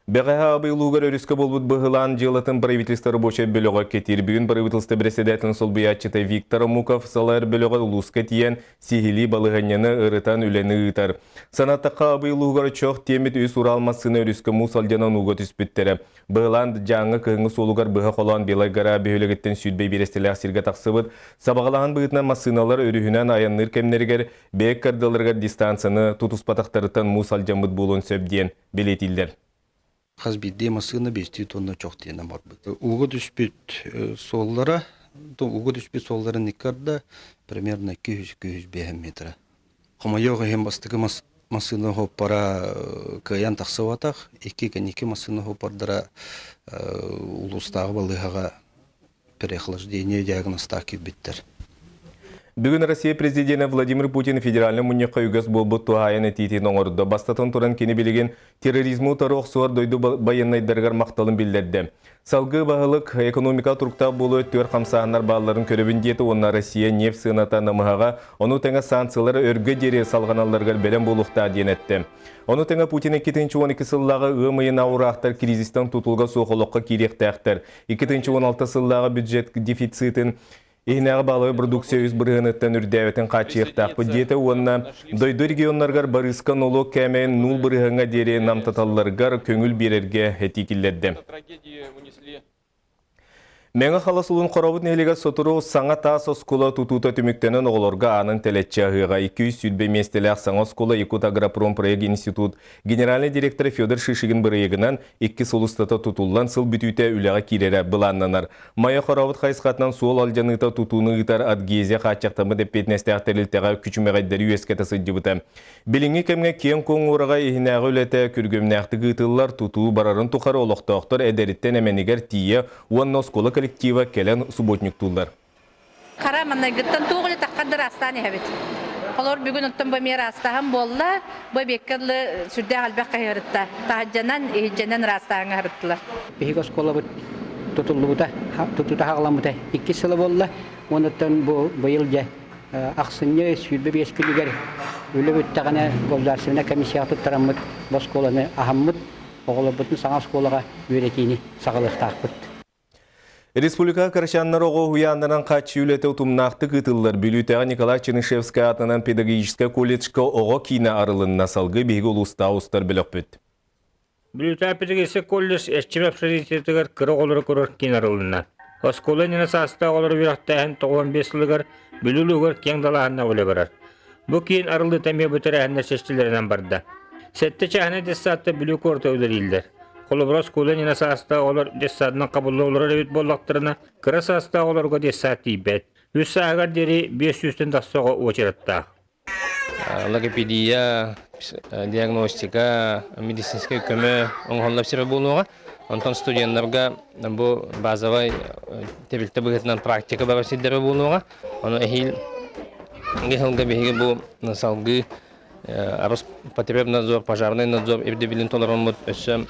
Бэҕэһээ Абый улууһугар өрүскэ буолбут быһылаан дьыалатын правительство рабочай бөлөҕө кэтиир. Бүгүн правительство бэрэссэдээтэлин солбуйааччыта Виктор Омуков салайар бөлөҕө улууска тиийэн сиһилии балаһыанньаны ырытан үлэни ыытар. Санаттахха, Абый улууһугар чох тиэммит үс Урал массыына өрүскэ муус алдьанан ууга түспүттэрэ. Быһылаан Дьааҥы кыһыҥҥы суолугар быһа холоон Белай Гора бөһүөлэгиттэн 25 биэрэстэлээх сиргэ тахсыбыт. Сабаҕалааһын быһыытынан массыыналар өрүһүнэн айанныыр кэмнэригэр бэйэ ыккардыларыгар дистанцияны тутуспатахтарыттан муус алдьаммыт буолуон сөп диэн бэлиэтииллэр. Хас биирдии массыына биэстии тонна чох тиэнэн барбыт. Ууга түспүт суолларын икки примерно 200-205 метра. Хомойуох иһин, бастакы массыына суоппара кыайан тахсыбатах, икки кэнники массыына суоппардара улуустааҕы балыыһаҕа переохлаждение диагнозтаах киирбиттэр. Бүгүн Россия президенэ Владимир Путин федеральнай мунньахха үгэс буолбут туһаайан этиитин оҥордо. Бастатан туран, кини билигин терроризмы утары охсуһар дойду байыаннайдарыгар махталын биллэрдэ. Салгыы баһылык экономика туруктаах буолуо өттүгэр хамсааһыннар баалларын көрөбүн диэтэ уонна Россия нефть сыаната намыһаҕа, ону тэҥэ санкциялар өргө диэри салҕаналларыгар бэлэм буолуохтаах диэн эттэ. Ону тэҥэ Путин 2012 сыллааҕы ыам ыйын уураахтар кризистан тутулуга суох олоххо киириэхтээхтэр. 2016 сыллааҕы бюджет дефицитин иһинээҕи бааловай продукция 3 бырыһыаныттан үрдээбэтин хааччыйыахтаахпыт диэтэ уонна дойду регионнарыгар барыыска нолуок кээмэйин 0 бырыһыаҥҥа диэри намтаталларыгар көҥүл биэрэргэ этии киллэрдэ. Мэҥэ Хаҥалас улууһун Хорообут нэһилиэгэр сотору саҥа таас оскуола тутуута түмүктэнэн оҕолорго аанын тэлэччи аһыаҕа. 220 миэстэлээх саҥа оскуола Якутагропром институт генеральнай директора Федор Шишигин бырайыагынан 2 сыл устата тутуллан сыл бүтүүтэ үлэҕэ киирэрэ былааннанар. Майа Хорообут хайысхатынан суол алдьаныыта тутууну ыытар Адгезия хааччахтаммыт эппиэтинэстээх тэрилтэҕэ күчүмэҕэйдэри үөскэтэ сылдьыбыта. Билиҥҥи кэмҥэ киэҥ-куоҥ уураҕа иһинээҕи үлэтэ күргүөмнээхтик ыытыллар, тутуу барарын тухары олохтоохтор эдэриттэн эмэнигэр тиийэ уонна оскуола коллектива кэлэн субботниктууллар. Хара маннайгыттан туох үлэ таххар астаан иһэбит. Холор бүгүн оттон бу эмиэ ыраастаһан буолла. Бу эбиэккэ дылы сүрдээх элбэх хаһыарытта. Таһырдьанан, иһирдьэнэн ыраастааһыҥҥа аһарыттылар. Биһиги оскуолабыт тутуллубута, тутуута хаҕаламмыта иккис сыла буолла. Онуттан бу быйыл дьэ ахсынньы 25 күнүгэр үлэ бүттэҕинэ государственнай комиссияҕа туттараммыт бу оскуоланы аһаммыт, оҕолорбутун саҥа оскуолаҕа үөрэтиини саҕалыахтаахпыт. Республика кырачааннар оҕо уһуйааннарын хааччыйыы үлэтэ утумнаахтык ыытыллар. Бүлүүтээҕи Николай Чернышевскай аатынан педагогическай колледжка оҕо киинэ арылынна. Салгыы биһиги улуустааҕы устар бөлөхпүт. Бүлүүтээҕи педагогическай колледж эрчим общежитиетыгар кыра оҕолору көрөр киин арылынна. Оскуола иннинэ саастаах оҕолору үөрэхтээһин 95 сылыгар Бүлүү улууһугар киэҥ далааһыннаах үлэ барар. Бу киин арыллыыта эмиэ бу тэрээһиннэр чэччилэринэн барда. Сэттэ чааһынай детсадта Бүлүү куората үлэлииллэр. Холобура, оскуола иннинэ саастаах оҕолор детсадынан хабылла олорор эбит буоллахтарына, кыра саастаах оҕолорго детсад тиийбэт. Үс сааһыгар диэри 500-тэн тахса оҕо уочараттаах. Логопедия, диагностика, медицинскэй көмө оҥоһуллар сирэ буолуоҕа. Онтон студеннарга бу базовай тэрилтэ быһыытынан практика барар сирдэрэ буолуоҕа. Ону эһиил сылга биһиги бу салгыы Роспотребнадзор, пожарный надзор ирдэбилин толороммут өссө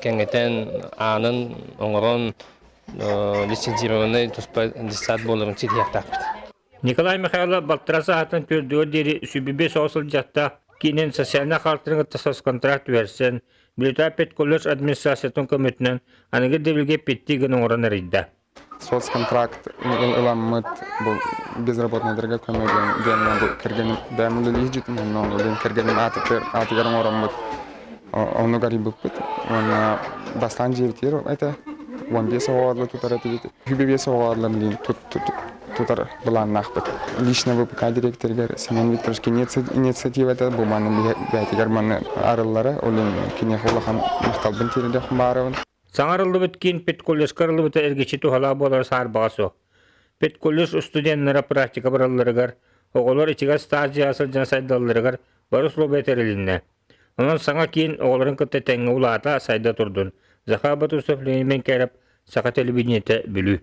кэҥэтэн, аанын оҥорон лицензированный туспа детсад буоларын ситиһиэхтээхпит. Николай Михайлов балтараа саатан төрдүгэр диэри 25 оҕо сылдьыахтаах киинин социальнай хаартыны кытта соцконтракт түһэрсэн, Бүлүүтээҕи педколледж администрациятын көмөтүнэн аныгы ирдэбилгэ эппиэттии гына оҥорон арыйда. Соцконтракт ыламмыт бу безработныйдарга көмө диэн бу кэргэним бэйэм үлэлиир дьитим онно кэргэним аатыгар оҥороммут ону арыйбыппыт уонна бастаан дьиэбитигэр этэ 15 оҕо тутар этибит 25 оҕо билигин тутар былааннаахпыт. Лично ВПК директорыгар Семен Викторович инициативата бу манна бэйэтигэр манна арыллара, ол киниэхэ улахан махталбын тиэрдиэх баарабын. Саҥа арыллыбыт киин педколледжка арыллыбыта эргиччи туһалаах буолара саарбаҕа суох. Педколледж студеннара практика баралларыгар, оҕолор ичигэс стадияҕа сылдьан сайдалларыгар бары условия тэрилиннэ. Онон саҥа киин оҕолорун кытта тэҥҥэ улаата, сайда турдун. Захар Батусов, Леонид Менкеров, Саха телевидениетэ, Бүлүү.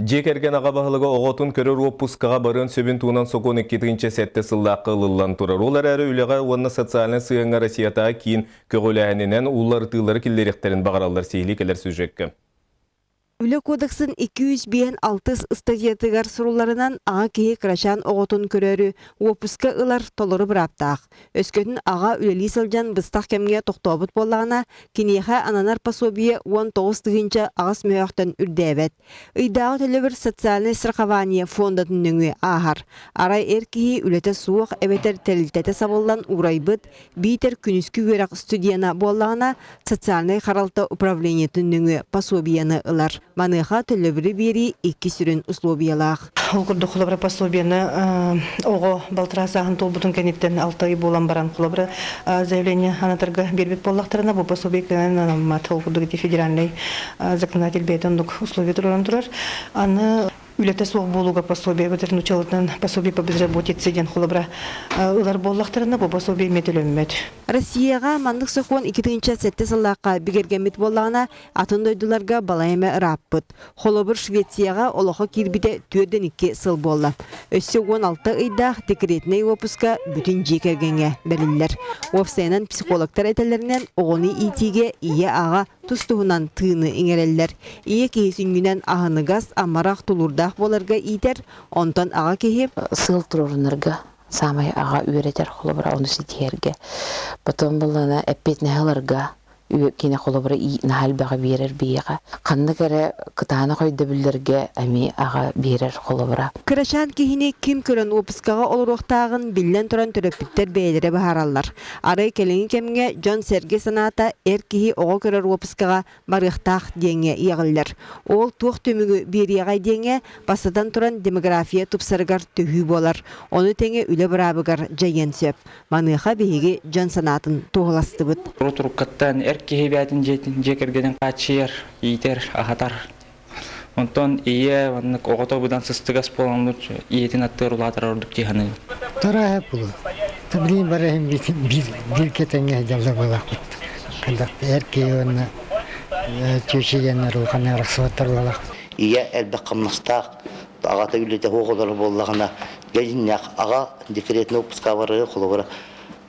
Дьиэ кэргэн аҕа баһылыга оҕотун көрөр уоппускаҕа барыан сөбүн туһунан сокуон 2007 сыллаахха ылыллан турар. Ол эрээри үлэҕэ уонна социальнай сыһыаҥҥа Россиятааҕы киин көҕүлээһининэн уларытыылары киллэриэхтэрин баҕараллар сиһилии кэлэр сюжекка. Үлэ кодексын 256 ыстатыйатыгар сурулларынан, аҕа киһи кырачаан оҕотун көрөөрү уоппуска ылар толору бырааптаах. Өскөтүн аҕа үлэлии сылдьан быстах кэмҥэ тохтообут буоллаҕына, киниэхэ ананар пособие 19 008 мөһөөхтөн үрдээбэт. Ыйдааҕы төлөбүр социальнай страхование фондатын нөҥүө ааһар. Арай эр киһи үлэтэ суох эбэтэр тэрилтэтэ сабыллан уурайбыт, биитэр күнүскү үөрэх студена буоллаҕына, социальнай харалта управлениетын нөҥүө пособиены ылар. Маныаха төлөбүрү биэрии икки сүрүн условиялаах. Ол курдук, холобура, пособиены оҕо балтараа сааһын туолбутун кэнниттэн 6 ый буолан баран, холобура, заявление анатарга биэрбит буоллахтарына, бу пособие кыайан анаммат. Ол курдук ити федеральный законодатель бэйэтэ оннук условия туран турар. Аны үлэтэ суох буолууга пособие эбэтэр нууччалытынан пособие по безработице диэн холобура ылар буоллахтарына, бу пособие эмиэ төлөммөт. Россияҕа маннык сокуон 2007 сыллаахха бигэргэммит буоллаҕына, атын дойдуларга балай эмэ ырааппыт. Холобур, Швецияҕа олоххо киирбитэ 42 сыл буолла. Өссө 16 ыйдаах декретнэй уоппуска бүтүн дьиэ кэргэҥҥэ бэриллэр. Уопсайынан психологтар этэллэринэн, оҕону иитиигэ ийэ-аҕа тус-туһунан тыыны иҥэрэллэр. Ийэ киһи сүнньүнэн аһыныгас, амарах, тулуурдаах буоларга иитэр, онтон аҕа киһи Сыал туруорунарга саамай аҕа үөрэтэр холобура ону ситиһэргэ. Потом буллана эппиэтинэһи ыларга кини холобура наһаа элбэҕи биэрэр биһиэхэ. Ханнык эрэ кытаанах өйдөбүллэргэ эмиэ аҕа биэрэр холобура. Кырачаан киһини ким көрөн уоппускаҕа олоруохтааҕын биллэн туран төрөппүттэр бэйэлэрэ быһаараллар. Арай кэлиҥҥи кэмҥэ дьон-сэргэ санаата эр киһи оҕо көрөр уоппускаҕа барыахтаах диэҥҥэ иэҕиллэр. Ол туох түмүгү биэриэҕэй диэҥҥэ, бастатан туран, демография тупсарыгар төһүү буолар. Ону тэҥэ үлэ быраабыгар дьайыан сөп. Маныаха биһиги дьон санаатын туоһуластыбыт. Урут-уруккаттан эр киһи бэйэтин дьиэтин, дьиэ кэргэнин хааччыйар, иитэр, аһатар. Онтон ийэ маннык оҕото быдан сыстыгас буолан ийэтин аттыгар улаатар ордук дии саныыбын. Тараһа булу. Билин бараһын биир тэҥҥэ дьалла буолаахпыт. Хайдах эр киһи уонна чүчүйэннэр улахан арахсыбаттар буолаах. Ийэ элбэх хамнастаах, аҕата үлэтэ суох олорор буоллаҕына, дьэ аҕа декретнэй отпуска барара холобура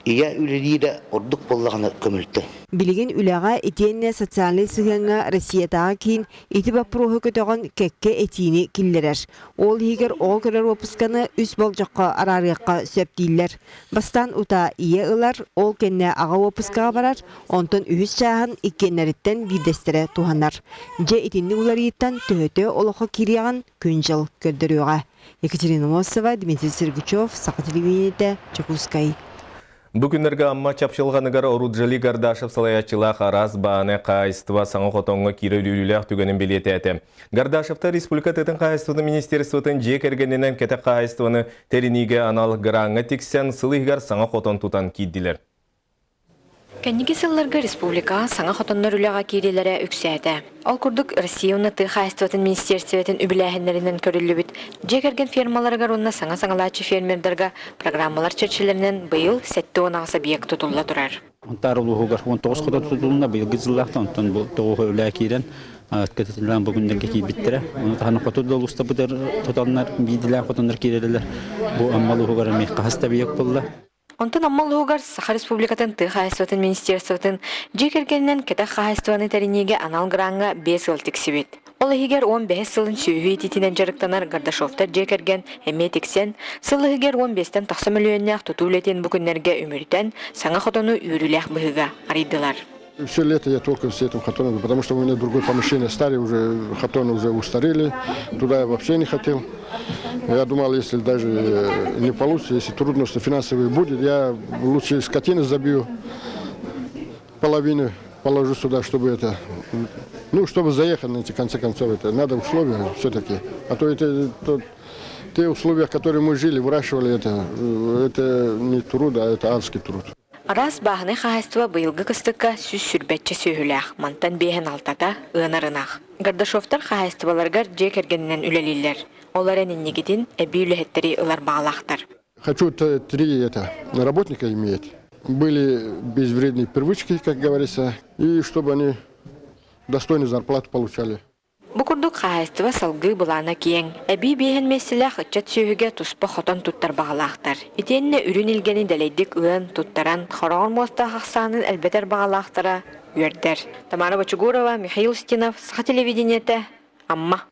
ийэ үлэлиирэ ордук буоллаҕына көмөлтө. Билигин үлэҕэ итиэннэ социальнай сыһыаҥҥа Россиятааҕы киин ити боппуруоһу көтөҕөн кэккэ этиини киллэрэр. Ол иһигэр оҕо көрөр уоппусканы үс болдьоххо араарыахха сөп дииллэр. Бастаан утаа ийэ ылар, ол кэннэ аҕа уоппускаҕа барар, онтон үһүс чааһын иккиэннэриттэн биирдэстэрэ туһанар. Дьэ итинник уларыйыыттан төһөтө олоххо киириэҕин күн-дьыл көрдөрүөҕэ. Екатерина Мосова, Дмитрий Сергучев, Саха телевидениетэ, Дьокуускай. Бу күннэргэ Амма Чапчылҕаныгар Оруджали Гардашев салайааччылаах араас бааны хаһаайыстыба саҥа хотоҥҥо киирэр үөрүүлээх түгэнин бэлиэтээтэ. Гардашевтар республика тыатын хаһаайыстыбатын министерствотын дьиэ кэргэнинэн кэтэх хаһаайыстыбаны тэриниигэ анал граҥҥа тиксэн сыл иһигэр саҥа хотон тутан киирдилэр. Кэнники сылларга республикаҕа саҥа хотоннор үлэҕэ киириилэрэ үксээтэ. Ол курдук, Россия уонна тыа хаһаайыстыбатын министиэристибэтин үбүлээһиннэринэн көрүллүбүт дьиэ кэргэн фермаларыгар уонна саҥа саҥалааччы фермердарга программалар чэрчилэринэн быйыл 78 объект тутулла турар. Сунтаар улууһугар 19 хотон тутулунна быйылгы дьыллаахтан, онтон бу тоҕуһа үлэ киирэн кэтитиллэн бу күннэргэ киирбиттэрэ. Ону таһынан хоту да улуустарбытыгар туталлар, биирдилээн хотоннор киирэллэр. Бу Амма улууһугар эмиэ хаһыс да объект буолла. Онтон Амма улууһугар Саха Республикатын тыа хаһаайыстыбатын министерствотын дьиэ кэргэнинэн кэтэх хаһаайыстыбаны тэриниигэ анал граҥҥа биэс ыал тиксибит. Ол иһигэр 15 сылын сүөһү иитиитинэн дьарыктанар Гардашовтар дьиэ кэргэн эмиэ тиксэн, сыл иһигэр 15-тэн тахса мөлүйүөннээх тутуу үлэтин бу күннэргэ үмүрүтэн, саҥа хотону үөрүүлээх быһыыга арыйдылар. Все лето я только с этим хотоном, потому что у меня другое помещение старое, уже хотоны уже устарели, туда я вообще не хотел. Я думал, если даже не получится, если трудности финансовые будет, я лучше скотины забью, половину положу сюда, чтобы это, ну, чтобы заехать на эти конце концов, это надо условия все-таки. А то это то, те условия, в которых мы жили, выращивали это, это не труд, а это адский труд. Араас бааһынай хаһаайыстыба быйылгы кыстыкка 120 сүөһүлээх, мантан биэһин алтата ыанар ынах. Гардашовтар хаһаайыстыбаларыгар дьиэ кэргэнинэн үлэлииллэр. Ол эрэн инникитин эбии үлэһиттэри ылар баҕалаахтар. Хочу три это, работника иметь. Были безвредные привычки, как говорится, и чтобы они достойную зарплату получали. Бу курдук хаһаайыстыба салгыы былаана киэҥ. Эбии биэһин миэстэлээх ыччат сүөһүгэ туспа хотон туттар баҕалаахтар. Итиэннэ үрүн илгэни дэлэйдик ыан, туттаран, хороҕор муостаах ахсаанын элбэтэр баҕалаахтара үөрдэр. Тамара Бочугурова, Михаил Устинов, Саха телевидениетэ, Амма.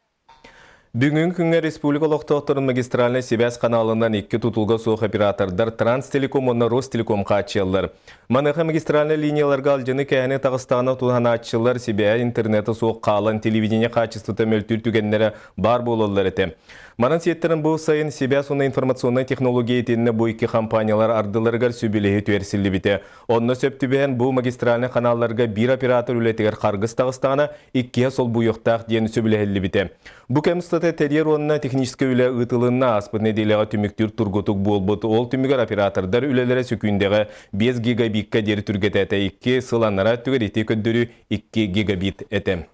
Бүгүҥҥү күҥҥэ республика олохтоохторун магистральнай сибээс ханаалынан икки тутулга суох оператордар Транстелеком уонна Ростелеком хааччыйаллар. Маныаха магистральнай линияларга алдьаны-кээһэни таҕыстаҕына туһанааччылар сибээһи интернета суох хаалан телевидение хаачыстыбата мөлтүүр түгэннэрэ баар буолаллар этэ. Манан сиэттэрэн бу сайын сибээс уонна информационнай технология итиннэ бу икки компаниялар ардыларыгар сөбүлэһии түһэрсиллибитэ. Онно сөп түбэһэн бу магистральнай ханаалларга биир оператор үлэтигэр харгыс таҕыстаҕына иккиһэ солбуйуохтаах диэн сөбүлэһиллибитэ. Бу кэм устата тэрийэр уонна техническэй үлэ ыытылынна ааспыт нэдиэлэҕэ түмүктүүр тургутук буолбут. Ол түмүгэр оператордар үлэлэрэ сөкүүндэҕэ 5 гигабитка диэри түргэтээтэ. Икки сыл анараа өттүгэр ити көрдөрүү 2 гигабит этэ.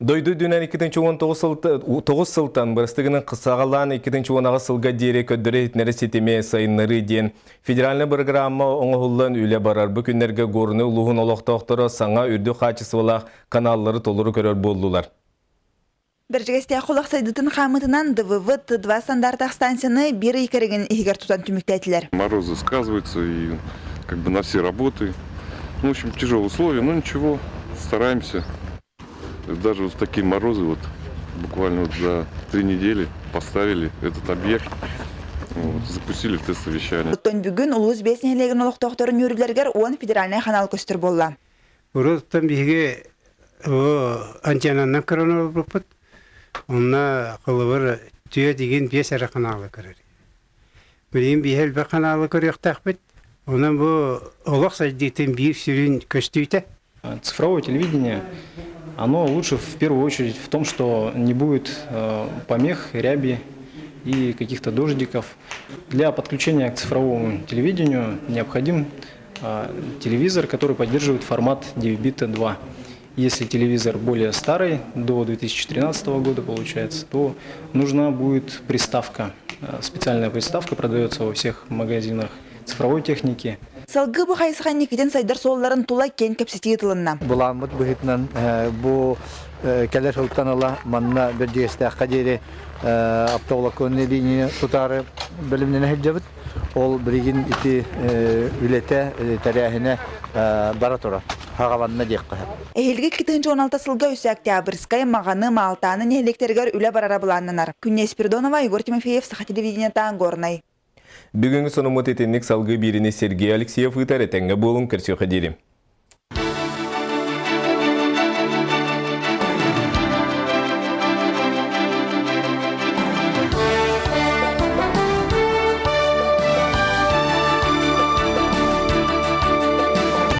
Дойду үрдүнэн 2019 сылтан бырастыгынан саҕалаан 2018 сылга диэри көрдөрөр-иһитиннэрэр ситими сайыннарыы диэн федеральнай бырагыраамма оҥоһуллан үлэ барар. Бу күннэргэ Горнай улууһун олохтоохторо саҥа үрдүк хаачыстыбалаах каналлары толору көрөр буоллулар. Бэрдьигэстээх олох сайдыытын хаамыытынан ДВВ Т2 стандартаах станцияны биир ый кэригин иһигэр тутан түмүктээтилэр. Морозы сказываются и как бы на все работы. Ну, в общем, тяжелые условия, но ничего, стараемся. Даже вот в такие морозы, вот буквально вот за 3 недели поставили этот объект, вот, запустили в тест-совещание. Оттон бүгүн улуус биэс нэһилиэгин олохтоохторун үөрүүлэригэр 10 федеральнай ханаал көстөр буолла. Урут биһиги антеннанан көрөн олорбуппут. Онно холобур түөрт игин биэс эрэ ханаалы көрөр. Билигин биһи элбэх ханаалы көрүөхтээхпит. Онон бу олох сайдыытын биир сүрүн көстүүтэ. Цифровое телевидение, оно лучше в первую очередь в том, что не будет помех, ряби и каких-то дождиков. Для подключения к цифровому телевидению необходим телевизор, который поддерживает формат DVB-T2. Если телевизор более старый, до 2013 года получается, то нужна будет приставка. Специальная приставка продается во всех магазинах цифровой техники. Салгыы бу хайысха инникитин сайдар суолларын тула киэҥ кэпсэтии ыытылынна. Былааммыт быһыытынан бу кэлэр сылтан ыла манна Бэрдьигэстээххэ диэри оптоволоконный линия тутаары бэлэмнэнэ сылдьабыт. Ол билигин ити үлэтэ, тэрээһинэ бара турар. Хаҕаланна диэххэ сөп. Эһиилги 2016 сылга үсэ Октябрьскай, Маҕаны, Маалтааны нэһилиэктэригэр үлэ барара былааннанар. Күннэй Спиридонова, Егор Тимофеев, Саха телевидениета, Горнай. Бүгүҥҥү сонуммут итинник салгыы биириини Сергей Алексеев ыытар этэҥҥэ буолуҥ көрсүөххэ диэри.